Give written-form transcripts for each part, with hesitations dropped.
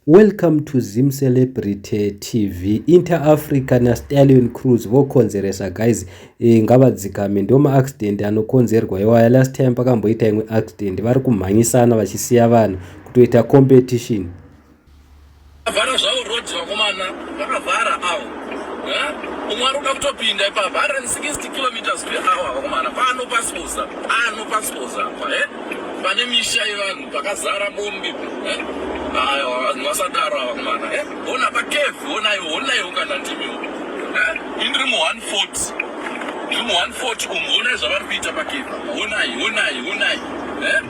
Welcome to Zim Celebrity TV. Inter Africa naStallion Cruise vokonzeresa guys. E, ngavadzikame ndo maaccident anokonzerwa iwaya. Last time pakamboita imwe accident vari kumhanyisana vachisiya vanhu kutoita competition. Vavhara zvavo road vakomana vakavhara avo. Umwe ari kuda kutopinda ipapa 160 kilometers per hour vakomana pano pasipoza ano pasipoza apa eh? Pane misha yevanhu pakazara mombe eh? Aiwa vanhu vasadaro ava vakomana eh? Ona pacave onaiwo onaiwo kana ndimiwo eh? Indiri mu 140 ndiri mu 140 umu onai zvavari kuita pacave apa onai onai onai eh?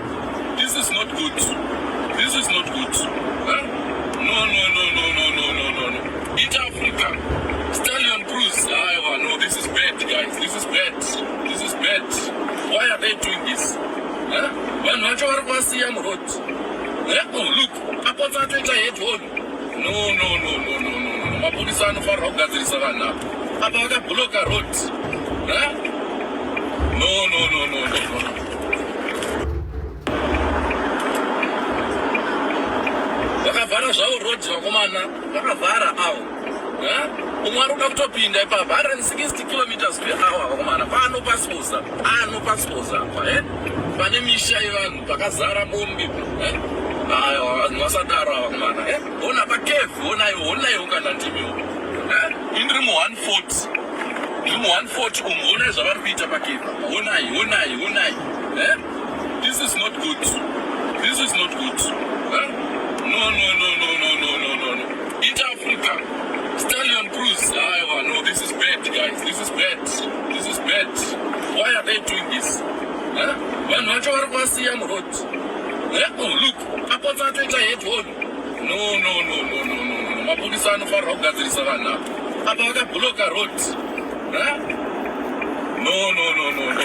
This is not good. This is not good. Huh? No, no, no, no, no, no, no, no, no. Inter Africa. Stallion Cruise. Aiwa, no, this is bad, guys. This is bad. This is bad. Why are they doing this? Huh? Vanhu vacho vari kuvasiya muroad. Eh? Oh, look. Apotsa atoita head on. No, no, no, no, no, no, no. Mapurisa anofanirwa kugadzirisa vanhu apa. Apa vakabloka road. Huh? No, no, no, no, no, no. Vakavhara zvavo road vakomana, vakavhara avo. Umwe ari kuda kutopinda ipapa 160 kilometers per hour vakomana, pano pasipoza, ano pasipoza apa eh? Pane misha yevanhu pakazara mombe eh? Aiwa vanhu vasadaro ava vakomana eh? Ona pacave, onaiwo, onaiwo kana ndimiwo eh? Indiri mu 140 ndiri mu 140 umu, onai zvavari kuita pacave apa, onai, onai, onai eh? This is not good. This is not good. Huh? No, no, no, no, no, no, no, no, no. Inter Africa. Stallion Cruise. Aiwa, no, this is bad, guys. This is bad. This is bad. Why are they doing this? Huh? Vanhu vacho vari kuvasiya muroad. Eh? Oh, look. Apotsa atoita head on. No, no, no, no, no, no, no. Mapurisa anofanirwa kugadzirisa vanhu apa. Apa vakabloka road. Huh? No, no, no, no, no.